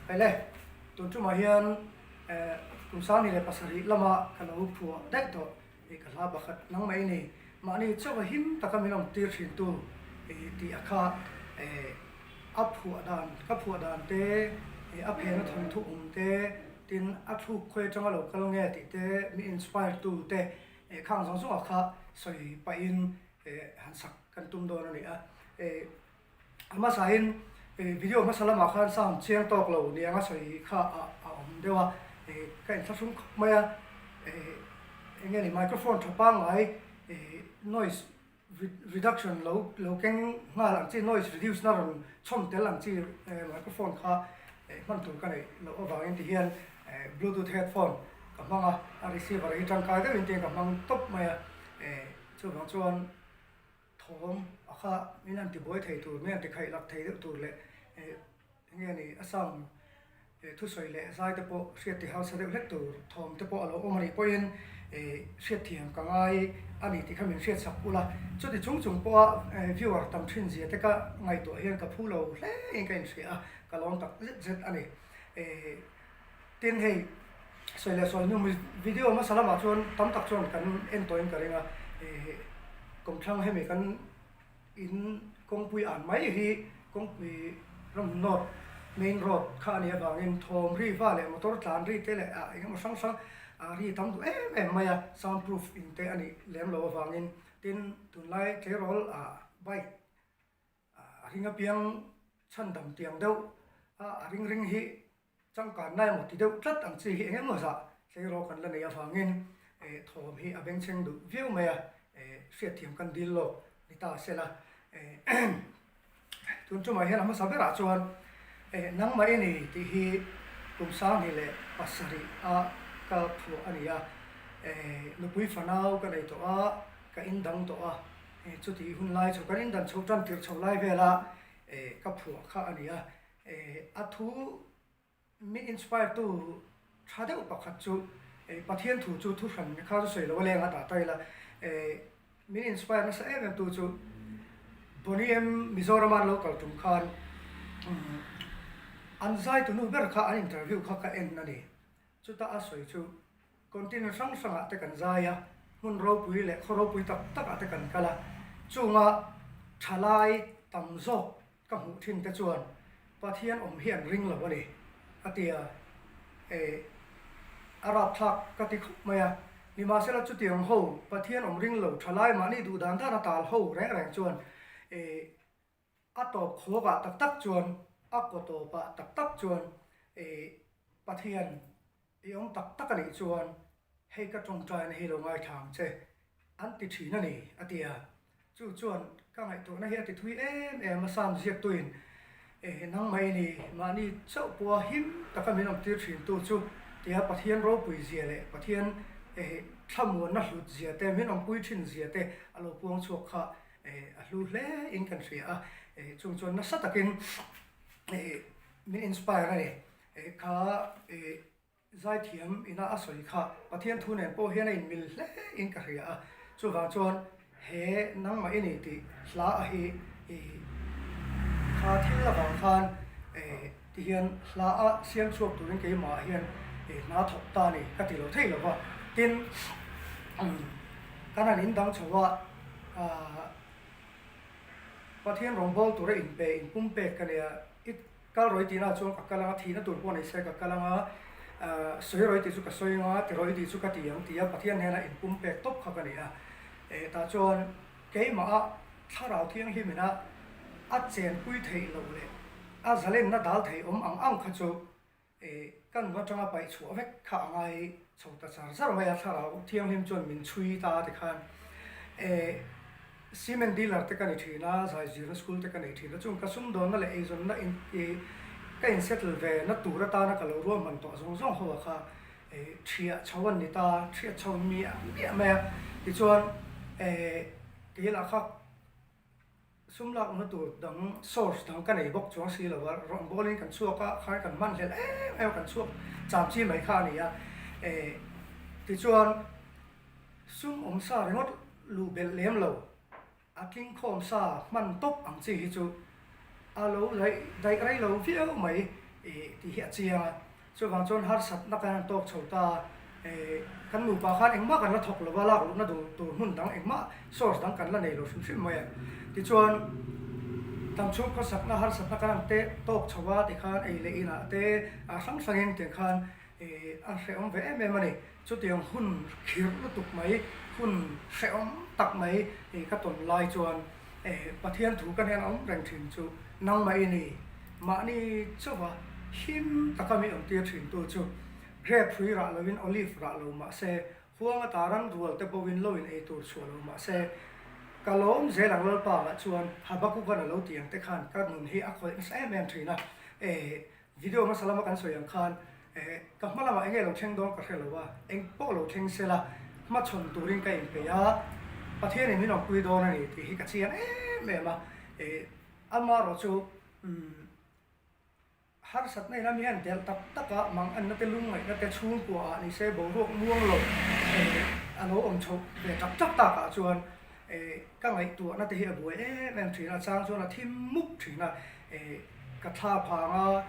Hele, tun tumah hian kum 27 lama ka lo phuah daih tawh i ka hla pakhat nangmah i ni. Mahni chauh a him taka min awm tir thin tu tih a kha a phuah dan, ka phuah dan te, a phena thawnthu awm te, tin a thluk khawi atanga lo kal nge tih te, min inspire tu te khang zawng zawng a kha sawi pahin han sak kan tum dawn a ni a. A hmasain video hmasa lamah khan sound chiang tawk lo ni anga sawi kha a awm deuh a, ka inthlahrung khawp mai a, eng nge ni microphone tha pangngai noise reduction lo lo keng nghal ang chi noise reduce na rawn chhawm tel ang chi microphone kha hman tur ka neih loh avangin ti hian bluetooth headphone ka hmang a, a receiver hi tangkai deuhin tiin ka hmang tawp mai a, chuvang chuan. Thawm a kha min han tibuai thei tur, min han tikhaih lak thei deuh tur leh eng nge ni a sound thusawi leh zai te pawh hriat ti harsa deuh hlek tur thawm te pawh a lo awm a nih pawhin hriatthiam ka ngai a ni tih kha min hriat sak ula. Chuti chung chung pawha viewer tam thin zia te ka ngaihtuah hian ka phu lo hle in ka inhria a, ka lawm tak zet zet a ni. Tin hei sawi leh sawi hnu video hmasa lamah chuan tam tak chuan kan en tawhin ka ring a, kawmthlang hemi kan in kawngpui an mai hi kawngpui ramhun north main road kha a nih avangin thawm ri va leh motor tlan ri te leh ah eng emaw hrang hrang ah ri tam duh em em mai a, sound proof in te a nih lem loh avangin tin tunlai tleirawl ah bike A ring apiang chhandam tiang deuh a, a ring ring hi changkanna emaw ti deuh tlat ang chi hi eng emaw zah tleirawl kan la neih avangin thawm hi a bengchheng duh viau mai a, hriatthiam kan dil lawk ni ta se la. Tun tumah hian a hmasa berah chuan nangmah i ni tih hi kum 27 a ka phuah a ni a, nupui fanau ka nei tawh a, ka indang tawh a. Chutih hun lai chu kan indan chho tan tirh chho lai vela ka phuah kha a ni a. A thu min inspire tu tha deuh pakhat chu Pathian thu chu thu hran kha chu sawi lo a leng a dah ta ila. Min inspire nasa em em tu chu Bonnie M Mizorama an lo kal tum khan an zaitunu ber kha an interview kha ka en a ni. Chuta a sawi chu Continent hrang hrangah te kan zai a, hmun ropui leh khaw ropui tak takah te kan kal a, chunga thalai tam zawk ka hmuh thin te chuan Pathian awm hi an ring lo a ni, a ti a, eh, a rapthlak ka ti khawp mai a, nimahsela chutiang ho Pathian awm ring lo thalai mahni duh dan dan a tal ho reng reng chuan, eh, A tawp khawkah tak tak chuan, a kaw tawpah tak tak chuan eh Pathian i awm tak tak a nih chuan hei ka tawngtaina hi lo ngaithla ang che an ti thin a ni a ti a. Chu chuan ka ngaihtuahna hi a ti thui em em a, Sam ziaktuin eh nangmah i ni mahni chauh pawha him taka min awmtir thintu chu tia Pathian ropui zia leh Pathian eh thlamuanna hlut zia te min awmpui thin zia te a lo puang chhuak kha A hlu hle in kan hria a, chung chuan nasa takin min inspire a ni. Kha zaithiam ina a sawi kha Pathian thu nen pawh hian a inmil hle in ka hria a, chuvang chuan he nangmah i ni tih hla a hi kha thil avang khan ti hian hla a siam chhuak turin keimah hian hna thawk ta a ni ka ti lo thei lo va. Tin, kan han indang chho a. Ahh Pathian rawngbâwl tura inpe inpum pek ka nia, i kal rawih tihna chuan ka kal anga, thihna tur pawh nei se ka kal anga, ahh sawi rawih tih chu ka sawi anga, ti rawih tih chu ka ti ang tia Pathian hnena inpum pek tawp kha ka ni a. Eh tah chuan keimaha thlarau thianghlim ina a chenpui theih loh leh a zalenna dal thei awm ang ang kha chu Eh, ka nun atanga paih chhuah vek kha a ngai chho ta char char mai a, thlarau thianghlim chuan min chhui ta a tikhan eh cement dealer te ka ni thin a, zai zirna school te ka nei thin a, chung ka sumdawnna leh eizawnna in eh ka in settle ve na tur atana ka lo ruahman tawh zawng zawng ho ah kha eh thiah chho an ni ta, thiah chho miah miah mai a, tichuan eh keilah kha Sum lakna tur dang source dang ka nei bawk chuang si lo a, rawngbawlin kan chhuak a, khan kan hman hlel em em a, kan chhuak cham chi mai kha a ni a. Eh, tichuan sum awm sa ringawt luh belh lem lo, a tling khawm sa hman tawp ang chi hi chu a lo daih daih rei lo viau mai. tih hi a chiang a. Chuvang chuan harsatna kan han tawk chho ta a, kan nupa khan engmah kan la thawk lo va, lak luhna duh tur hmun dang engmah source dang kan la nei lo hrim hrim mai a. Tichuan damchhung khawsakna harsatna kan han teh tawk chho a tikhan ei leh inah te ah hrang hrangin tiang khan a hrehawm ve em em a ni. Chutiang hun khirh lutuk mai, hun hrehawm tak mai ka tawn lai chuan Pathian thu ka hnen a awm reng thin chu nangmah i ni. Mahni chauha him taka mi awmtir thintu chu grape hrui rah loin olive rah lo mah se, huang ata ran rual te pawhin loin ei tur chhuah lo mah se, ka lawm zel ang Lalpa ah chuan Habakkuk-an a lo ti ang te khan ka nun hi a khawih nasa em em thin a. Video hmasa lama kan sawi ang khan ka hma lamah enge lo thleng dawn ka hre lo a, eng pawh lo thleng se la hmachhawn turin ka inpeih a, Pathianin min awmpui dawn a ni tih hi ka chiang em em a, amaherawh chu harsatna in a mi hian delh tak tak a, mang anna te lungngaihna te chhungkua ah ni se boruak muang lo a lo awm chhoh ve tak tak tak ah chuan Ka ngaihtuahna te hi a buai em em thin a, chang chuan a thim mup thin a, ka thla phang a,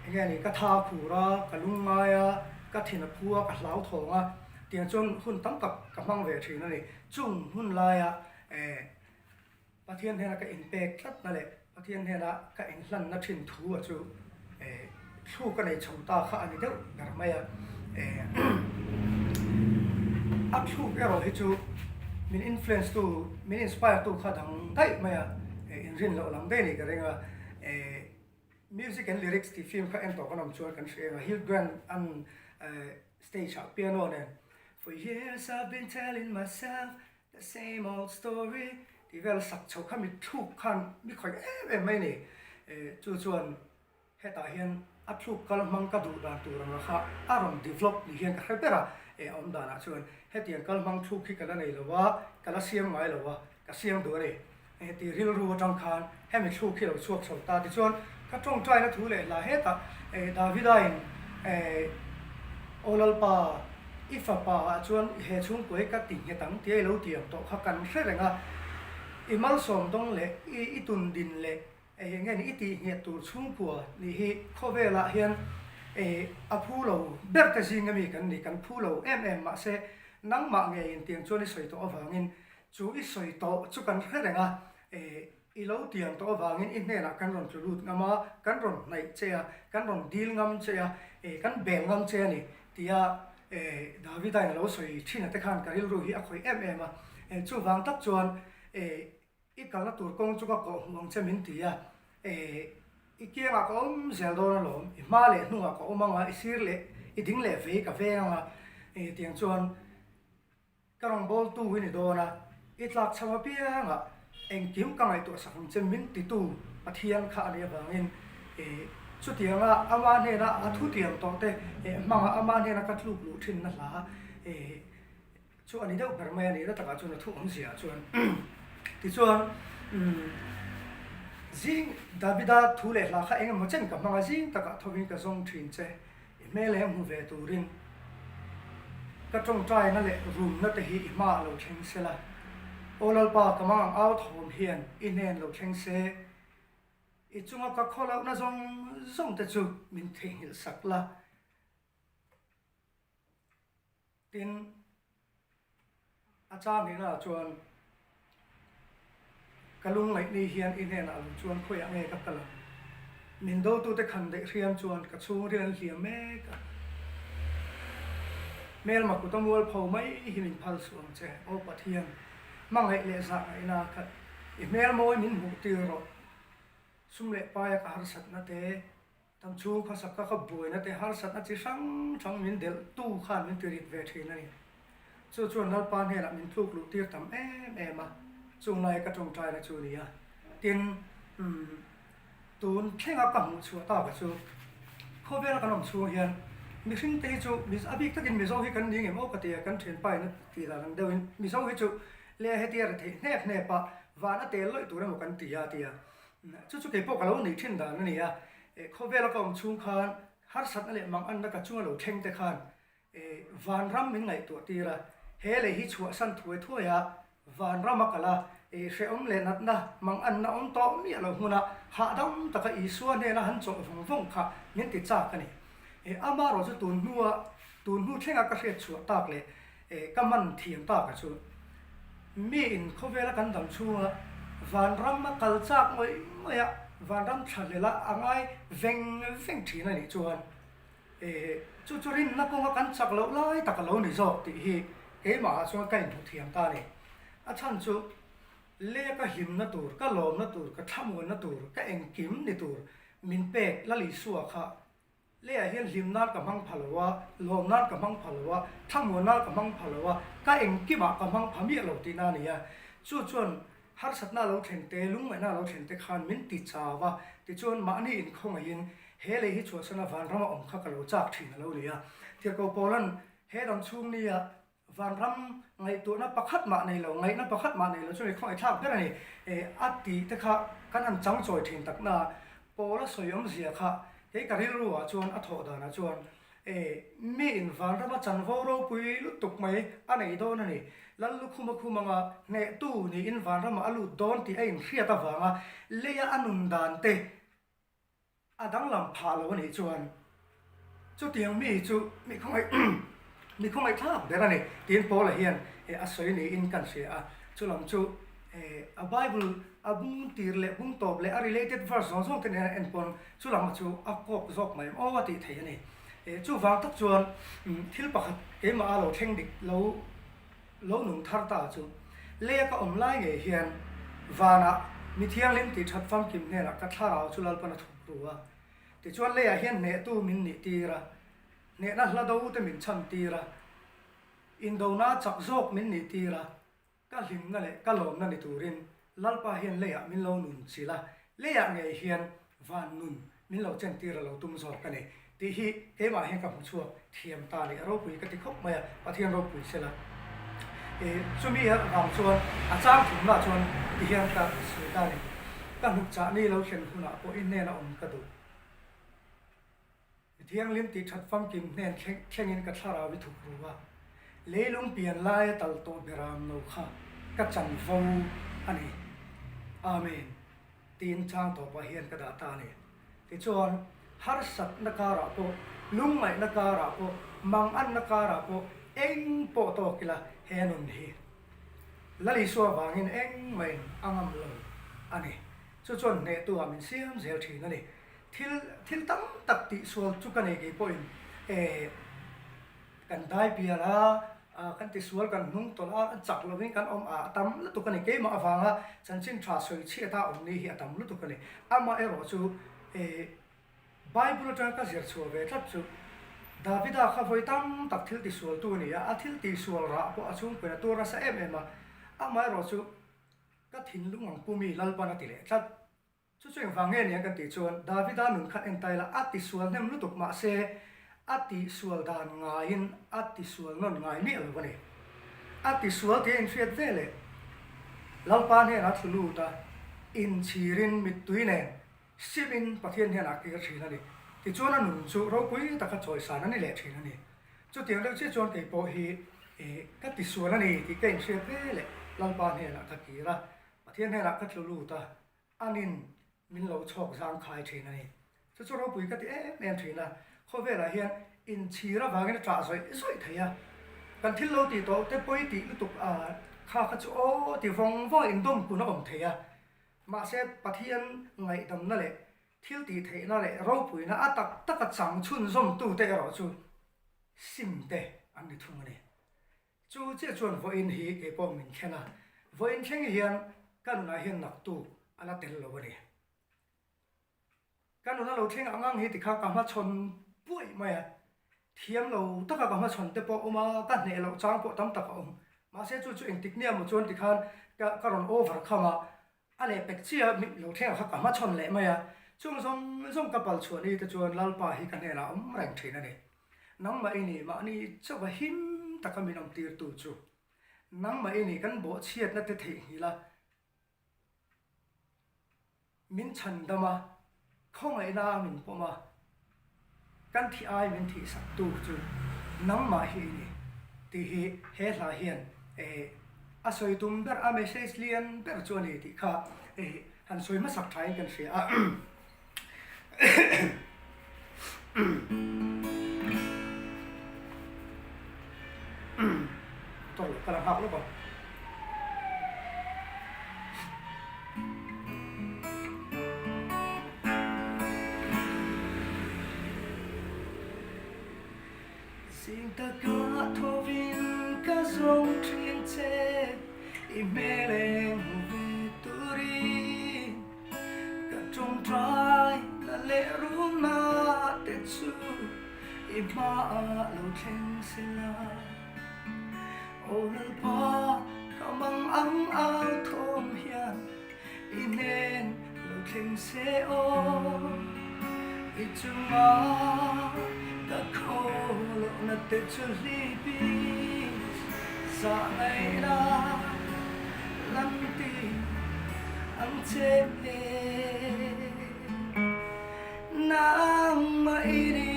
enge ni ka tha khur a, ka lung ngai a, ka thin a phu a, ka hlau thawng a, tiang chuan hun tam tak ka hmang ve thin a ni. Chung hun laia Pathian hnena ka inpek tlatna leh Pathian hnena ka inhlanna thin thu a chu thluk a nei chho ta kha a ni deuh ber mai a. A thluk erawh hi chu min influence tu, min inspire tu kha dang daih mai a, inrin loh lam daih a nih ka ring a. Music and lyrics tih film kha en tawh kan awm chuan kan hria eng a, Hugh Grant an stage ah piano nen For years I've been telling myself The same old story tih vel sak chho kha mi thluk khan mi khawih em em mai a ni. Chu chuan hetah hian a thluk kal hmang ka duh dan tur anga kha a rawn develop ni hian ka hre ber a, a awm danah chuan hetiang kal hmang thluk hi ka la nei lo a, ka la siam ngai lo a, ka siam duh a ni. Tih rilru atang khan hemi thluk hi lo chhuak chho ta. Tichuan, ka tawngtaina thu leh hla hetah Davida-in Aw Lalpa, i fapa ah chuan he chhungkua hi ka ti nghet ang tia i lo ti ang tawh kha kan hre reng a. I malsawm dawng leh i tun din leh eng nge ni i tih nghet tur chhungkua nih hi khawvelah hian a phu lo ber te zinga mi kan ni, kan phu lo em em. Mahse, nangmah ngeiin tiang chuan i sawi tawh avangin Chu i sawi tawh chu kan hre reng a, i lo tiang tawh avangin i hnenah kan rawn tlu lut ngam a, kan rawn hnaih che a, kan rawn dil ngam che a, kan bel ngam che a ni, tia Davida-in a lo sawi thin a te khan ka rilru hi a khawih em em a. Chuvang tak chuan i kalna tur kawng chu ka kawh hmuh ang che min ti a, i kiangah ka awm zel dawn alawm, i hma leh hnungah ka awm ang a, i sir leh i ding leh vei ka veng ang a, tiang chuan Ka rawngbawltu hi ni dawn a, i tlak chho apiangah engkim ka ngaihtuah sak ang che min titu Pathian kha a nih avangin chutianga ama hnena a thutiang tawh te hmanga ama hnena ka tluk luh thinna hla chu a ni deuh ber mai a ni. Na takah chuan a thu awmzia chuan tichuan zing Davida thu leh hla kha engemaw chen ka hmang a, zing takah thovin ka zawng thin che. I hmel eng hmu ve turin ka tawngtaina leh rumna te hi i hmaah lo thleng se la. Aw Lalpa, ka mang ang au thawm hian i hnen lo thleng se, i chunga ka khawlohna zawng zawng te chu min theihnghilh sak la. Tin, a chang hnihnaah chuan ka lungngaih ni hian i hnenah lo chuan khawiah nge ka kal ang? Min dotute khan daih hriam chuan ka chhungril an hliam mek a. Hmelma kuta mualpho mai hi min phal suh ang che, Aw Pathian, hmangaih leh zah ngaihna khat i hmel mawi min hmuh tir rawh. Sum leh paia ka harsatna te, Tam chhung khawsak ka ka buaina te harsatna chi hrang hrang min delh tu khan min ti rit ve thin a ni. Chu chuan Lalpa hnenah min tluk luh tir tam em em a, chung laia ka tawngtaina chu a ni a. Tin, umm, tun thlenga ka hmuh chhuah tak a chu, khawvela kan awm chhung hian mihring te hi chu a bik takin Mizo hi kan ni ngem aw ka ti a, kan thianpa in a tih dan ang deuhin Mizo hi chu le hetia ri theih hnep hnep a, van a tel lawih tur emaw kan ti a a ti a. Chu chu kei pawh ka lo neih thin dan a ni a, khawvela ka awm chhung khan harsatna leh manganna ka chunga lo thleng te khan vanram min ngaihtuah tir a, he lei hi chhuahsan thuai thuai a, vanram a kal a, Hrehawm leh natna mang anna awm tawh miah lo hmuna hahdam taka Isua hnena han chawlh vawng vawng kha min ti chak a ni. Amaherawh chu tun hnua tun hnu thlenga ka hriat chhuah tak leh ka man thiam tak a chu miin khawvela kan dam chhunga vanram a kal chak ngawih ngawih a, vanram thlahlela a ngai veng veng thin a nih chuan chu chu rinna kawnga kan chak loh lai tak a lo ni zawk tih hi keimahah chuan ka inhmu thiam ta a ni. A chhan chu leh ka hlimna tur, ka lawmna tur, ka thlamuanna tur, ka engkim ni tur min pek Lal Isua kha leiah hian hlim nan ka hmang pha lo a, lawm nan ka hmang pha lo a, thlamuan nan ka hmang pha lo a, ka engkimah ka hmang pha miah lo tihna a ni a. Chu chuan harsatna a lo thlen te, lungngaihna a lo thlen te khan min ti chau a, tichuan mahni inkhawngaihin he lei hi chhuahsana vanrama awm kha ka lo chak thin a lo ni a. Tirhkoh Paulan he dam chhung nia Vanram ngaihtuahna pakhat mah nei lo, ngaihna pakhat mah nei lo chu mi khawngaihthlak ber a ni. A tih te kha kan han chang chawi thin tak na, Paula sawi awmzia kha kei ka rilru ah chuan a thawh danah chuan mi in Vanrama chanvo ropui lutuk mai a nei dawn a ni. Lal lukhum a khum anga hnehtu niin Vanramah a lut dawn tih a inhriat avanga leia a nun dan te A danglam phah lo a nih chuan chutiang mi chu mi khawngaih mi khawngaih thlak ber a ni tiin Paula hian a sawi niin kan hria a. Chulam chu a Bible a bung tir leh bung tawp leh a related verse zawng zawng te nen a en pawn chulam chu a kawk zawk mai aw a tih thei a ni. Chuvang tak chuan thil pakhat keimah a lo thleng dik lo Lo nung thar ta chu leia ka awm lai ngei hian vanah mi thianghlim tih that famkim hnenah ka thlarau chu Lalpan a thuk ru a. Tichuan leiah hian hnehtu min nih tir a, hnehna hla do te min chhan tir a, indona chak zawk min nih tir a, ka hlimna leh ka lawmna ni turin Lalpa hian leiah min lo nun chilh a, leiah ngei hian Van nun min lo chen tir a lo tum zawk a ni tih hi keimah hian ka hmu chhuak thiam ta leh ropui ka ti khawp mai a, Pathian ropui sela. E, chumi avang chuan a chang thumna chuan ti hian ka sawi ta a ni. Ka hnuk chah ni lo thlen hunah pawh i hnena awm ka duh. Mi thianghlim tih that famkim hnen thlengin ka thlarau i thuk ru a, leilung pian laia tal tawh beram no kha ka chanvo a ni. Amen. Tiin chang tawpah hian ka dah ta a ni. Tichuan, harsatna karah pawh, lungngaihna karah pawh, manganna karah pawh eng pawh tawk ila he nun hi Lal Isua vangin engmahin a ngam lo a ni. Chu chuan hnehtu-ah min siam zel thin a ni. Thil thil tam tak tihsual chu ka nei kei pawhin eh kan dai pial a, kan tisual kan hnung tawlh a, an chak lovin kan awm a, a tam lutuk a ni. Keimah avanga chanchin tha sawi chhiat a awm ni hi a tam lutuk a ni. Amaherawh chu eh Bible atanga ka zir chhuah ve tlat chu Davida kha vawi tam tak thil tisualtu a ni a, a thil tihsual rah pawh a chhungpuiin a tur nasa em em a, amaherawh chu ka thinlung ang pumi Lalpan a ti leh tlat. Chu chu engvang nge nia kan tih chuan Davida nun khan entai la a tisual hnem lutuk mahse a tihsual dan ngaiin a tisual nawn ngai miah lo a ni. A tisual tih a inhriat ve leh Lalpa hnenah a thlu lut a, inchhirin mittui nen simin Pathian hnenah a kir thin a ni. Tichuan a nun chu ropui taka chawisan a ni leh thin a ni. Chutiang deuh chiah chuan kei pawh hi ka tisual a ni tih ka inhriat ve leh Lalpa hnenah ka kir a, Pathian hnenah ka tlu lut a, Anin min lo chhawk zang khai thin a ni. Chu chu ropui ka ti em em thin a, khawvelah hian inchhir avangin a ṭah zawih zawih thei a. Kan thil lo tih tawh te pawi tih lutuk a kha kha chu aw ti vawng vawng indawm kun a awm thei a. Mahse Pathian ngaihdamna leh thil tih theihna leh ropuina a tak taka chang chhunzawmtute erawh chu sim te an ni thung a ni. Chu chiah chuan vawiin hi kei pawh min thlen a, vawiin thleng hian ka nunah hian naktuk a la tel lo a ni. Ka nun a lo thleng ang ang hi tikha ka hmachhawn buaih mai a, thiam lo taka ka hmachhawn te pawh a awm a, ka hneh loh chang pawh tam tak a awm. Mahse chu chu engtik nia maw chuan tikhan ka ka rawn over kham a, a leh pek chiah mi lo thleng ang kha ka hmachhawn leh mai a, chung zawng zawng ka pal chhuah ni te chuan Lalpa hi ka hnenah a awm reng thin a ni. Nangmah i ni mahni chauha him taka min awm tirtu chu nangmah i ni kan bawhchhiatna te theihnghilh a, min chhandam a, khawngaihna a min pawm a, kan thih ai min thihsaktu chu nangmah hi i ni tih hi he hla hian eh. a sawi tum ber, a message lian ber chu a ni tih kha han sawi hmasak thain kan hria a. Tawrh loh ka la nghak lawk ang. Zing taka thovin ka zawng thin che, i hmel eng hmu ve turin. Ka tawngtai na leh runa te chu i hmaah lo thleng sela. Aw Lalpa, ka mang ang au thawm hian i hnen lo thleng se aw. I chunga ka khawlawhna te chu hlipin zah ngaihna lam ti ang che nangmah i ni.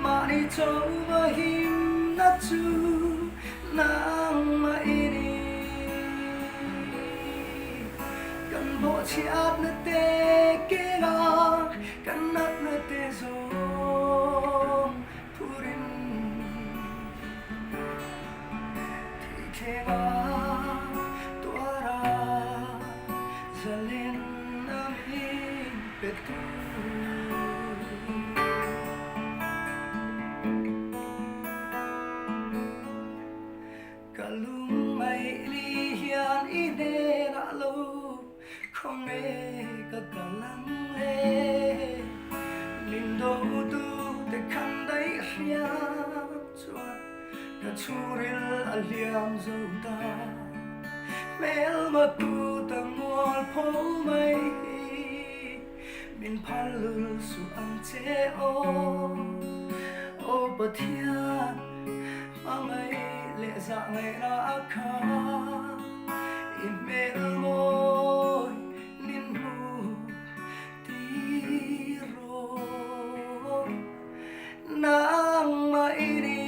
Mahni chauh a himna chu nangmah i ni. Kan bawhchhiatna te keng a, kan natna te zawng phurin Thih thleng a tuar a, zalen a min pe tu. Ka lungngaih li hian i hnenah lo khawnge ka kal ang le? Min dotu te khan daih hriat chuan ka chhungril a hliam zo ta. Hmelma tu ta mual pho mai hi min phal lul suh ang che aw, aw Pathian. Hmangaih leh zah ngaihna a kha i hmel mawi min hmu tir rawh. Nangmah i ni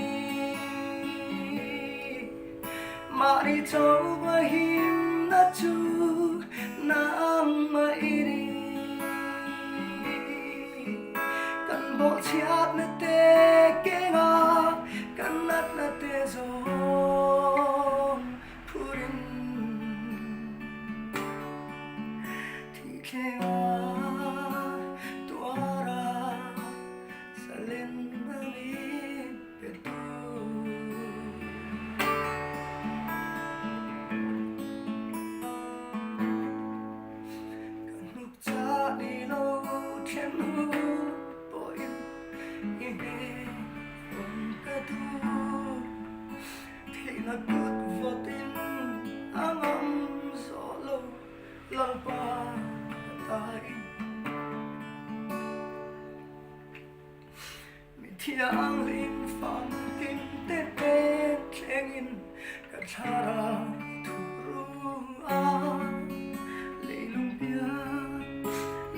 mahni chauh a himna chu nangmah i ni. Kan bawhchhiatna te keng a, kan natna te zawng phurin thih thleng a tuar a, zalen a min pe tu. Ka hnuk Cha ni lo then hu pawhin i hmel awm ka duh. Theihna kut vawtin a ngam zawh lo Lalpa ka tain. Mi thianghlim famkim te hnen thlengin ka thlarau thu ru a, leilung pian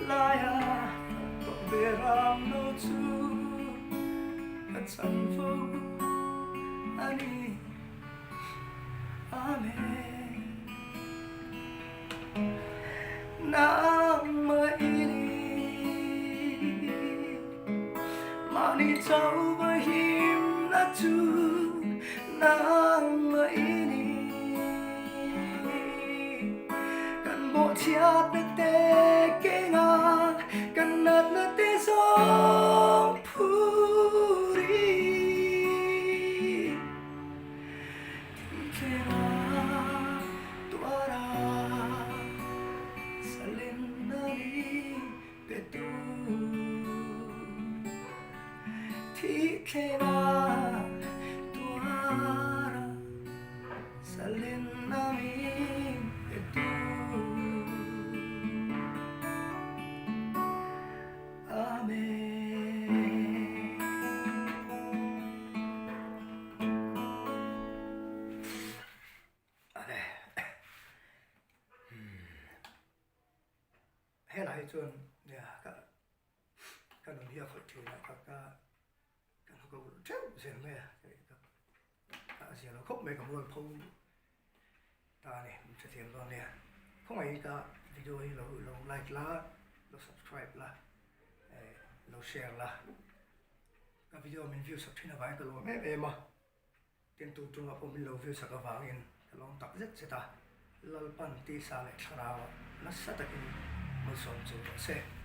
laia tawh ve ram lo chu ka chanvo a ni. Amen. Nangmah i ni, mahni chauh a himna chu nangmah i ni. Kan bawhchhiatna te keng a, kan natna te zawng phur i. Amen. Helai hi chuan ka ka nun hi a khawih thin a ka ka ka hnuk a ulh teuh zel mai a. A zia lo khawp mai ka mualpho ta a ni, min hrethiam dawn nia. Khawngaihin ka video hi lo lo like la, lo subscribe la, lo share la. Ka video min view sak thin avangin ka lawm em em a, tin tu tumah pawh min lo view sak avangin ka lawm tak zet zet a, Lalpan tisa leh thlarau ah nasa takin malsawm chu rawh se.